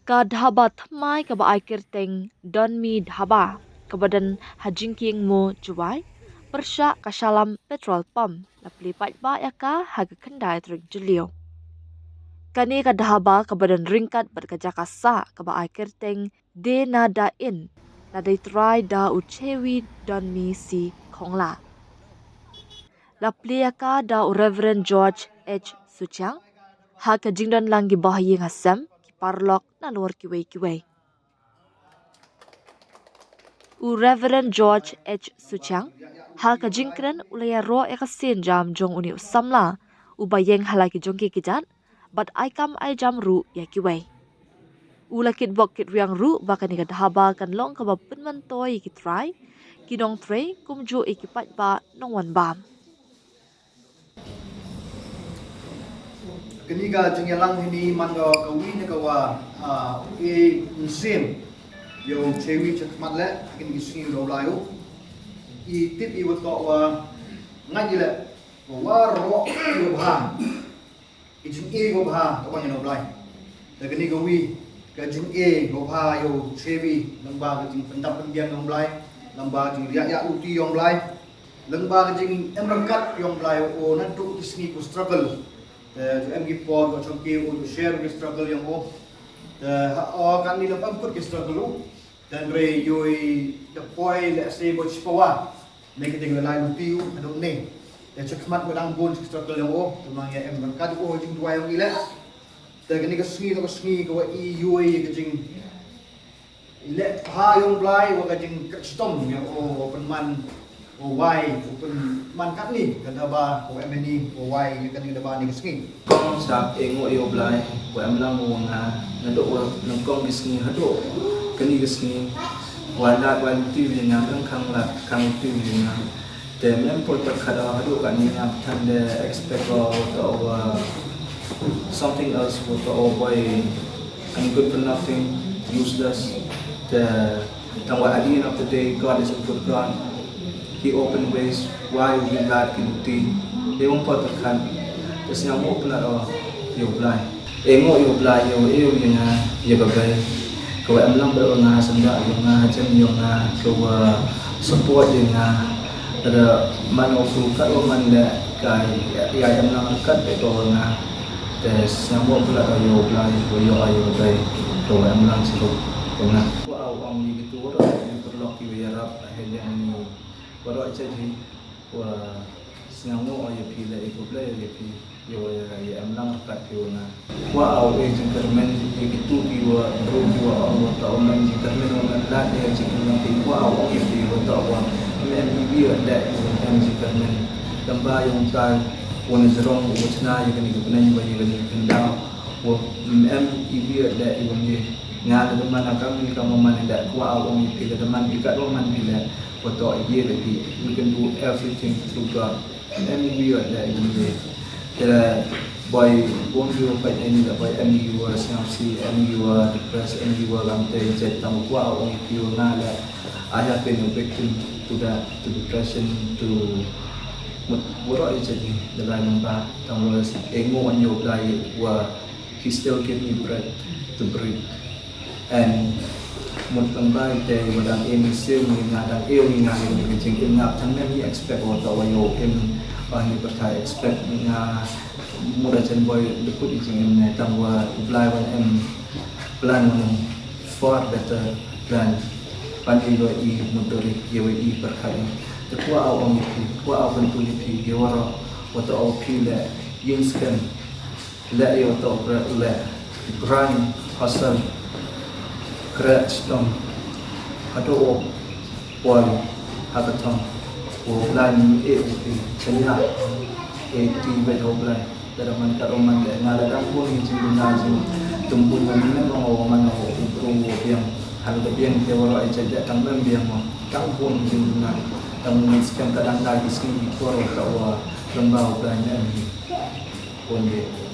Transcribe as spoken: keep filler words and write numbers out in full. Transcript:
Ka dhaba thymmai kaba ai kyrteng Don Mi Dhaba, kaba don ha Jingkieng Mo, Jowai, pyrshah ka Shalam Petrol Pump, la plie paidbah ïa ka ha ka khyndai tarik Jylliew. Kane ka dhaba kaba don ryngkat bad ka jaka sah kaba ai kyrteng De Na Da Inn, la dei trai da u Chewi Don Mi Si Khongla. La plie ïa ka da u Reverend George H Suchiang ha ka jingdon lang ki bahaïing hasem, ki paralok, nalor kiwei kiwei. U Reverend George H Suchiang ha ka jingkren u la ïaroh ïa ka sienjam jong une u samla uba ïeng ha la ki jong ki kjat bad ai kam ai jam ruh ïa kiwei. U la kitbok kitrwiang ruh ba kane ka dhaba kan long kaba pynmyntoi ïa ki trai, ki nongtrei kumjuh ïa ki paidbah nongwan bam. Kane ka jingïalang hynne man ka, ka wi na ka wa, ah, e mynsiem ïa u Chewi chakhmat leh, kane ka sngi u la u lai u. I tip i wa toh wa ngait i leh, wa roh i wa bha. I jingïeit ba bha ka ban ïa u Blai. Da kane ka wi ka jingïeit ba bha ïa u Chewi, lyngba ka jingpyndap pynbiang ïa u Blai, lyngba ka jingriah ïa u ti ïa u Blai, lyngba ka jingem ryngkat ïa u Blai, u naduh ki sngi ku struggle. Te ju em ki por ka chong ki u ju share ki struggle ïa u. Te ha o kan ni lem em kut ki struggle u. Te hynrei ïoh i da poi lehse ba chipawa. Ne ka ding la lai luti u haduh ne. Te chakhmat ba dang bun ki struggle ïa u. Te nang ïa em ryngkat u jingduwai ïa u i leh. Te kane ka sngi, ka sngi ka wa i ïoh i ka jing i leh bha ïa u Blai wa ka jingkyrchitom ïa u wa pynman wa wai, wa pynman katni ka daba wa em ni wa wai ïa kane ka daba ni ka sngi. Kong sap e ngo ïa u Blai wa em lang wa nga, naduh wa nyngkong ki sngi haduh kane ka sngi. Wa lad wa luti ïa nga, khang lad khang luti ïa nga. Te mem poi pyrkhat o haduh katni ngam than de expect o to o, uh, something else, o to o boi, I'm good for nothing, useless. Te tang wa at the end of the day, God is a good God. He open ways, why we lack in the day. Te mem poi pyrkhat, te sñiaw mo pynat o ïa u Blai. E ngo ïa u Blai ïa u, ïa u ïa nga ïa ka bei. Ka wa em lang bad ïa nga ha syndah ïa nga ha jem ïa nga, ka wa support ïa nga. Lada man o kru kat wa man leh ka ïa, ïa em lang kat bad ka wa nga. Te sñiaw mo pynat ïa u Blai wa ïa u ïa ka bei. Ka wa em lang shuh ïa nga. Wa aw ong ïa ki tu wa ïa ki paralok ki wa ïarap ha ïa ni. Wa ro ïa ki wa sñiaw mo ïa phi leh ïa u Blai ïa phi. Ïa wa ïa, ïa em lang kat ïa wa nga. Kwah aw e jingkyrmen ïa kitu ki wa bru ki wa ong wa ta wa em jingkyrmen wa nga lad ïa jingkyrmen ki kwah aw ong ïa ki wa ta wa em ïa wi wa leh ïa wa em jingkyrmen. Tang ba ïa u tai wa na jrong wa chna ïa kane ka bneng wa ïa kane ka khyndaw wa em ïa wi wa leh ïa wa ngi. Nga lada man a kam ni kam wa man ïa leh kwah aw ong ïa ki lada man ïa kat wa man ïa leh wa ta ïa leh ki. We can do everything through God. Em ïa wi wa leh ïa wi. Te la boi bun ïa wa pait ïa ni la boi em ïa wa sñiawsih, em ïa wa depressed, em ïa wa lam te jait tang kwah ong ïa wa nga leh. I have been a victim to that, to depression, to mut waroh ïa jait ni da lai nang ba tang wa e mo ong ïa wa Blai wa he still give me breath to breathe. And mut tang ba te wa dang e mynsiem ïa nga dang e ïa nga ïa ka jingim nga tang nem ïa expect wa ta wa ïoh im ba ni pyrthai expect nga mut da chen boi da kut ïa jingim ne tang wa u Blai wan em plan wan em far better plan. Ban ïa wa i mut dori ïa wa i pyrthai. Te kwah aw ong ïa phi, kwah aw kyntu ïa phi ïa waroh wa ta aw phi leh ïing skhem. Leh ïa u to u leh grind hustle. Kreh chitom haduh u poi ha ka thong. U Blai ïa u phi chynna. E ti bad u Blai. Lada man ka roman leh nga lada bun ïa jingduna jingtumbun wa mynne ma u man u bru u biang. Hal ka biang te waroh ïa jait tang mem biang ma tang bun jingduna. Tang mem skhem ka dang da ki sngi ki por wa ka wa lem ba u Blai ne em hi. Bun ïa.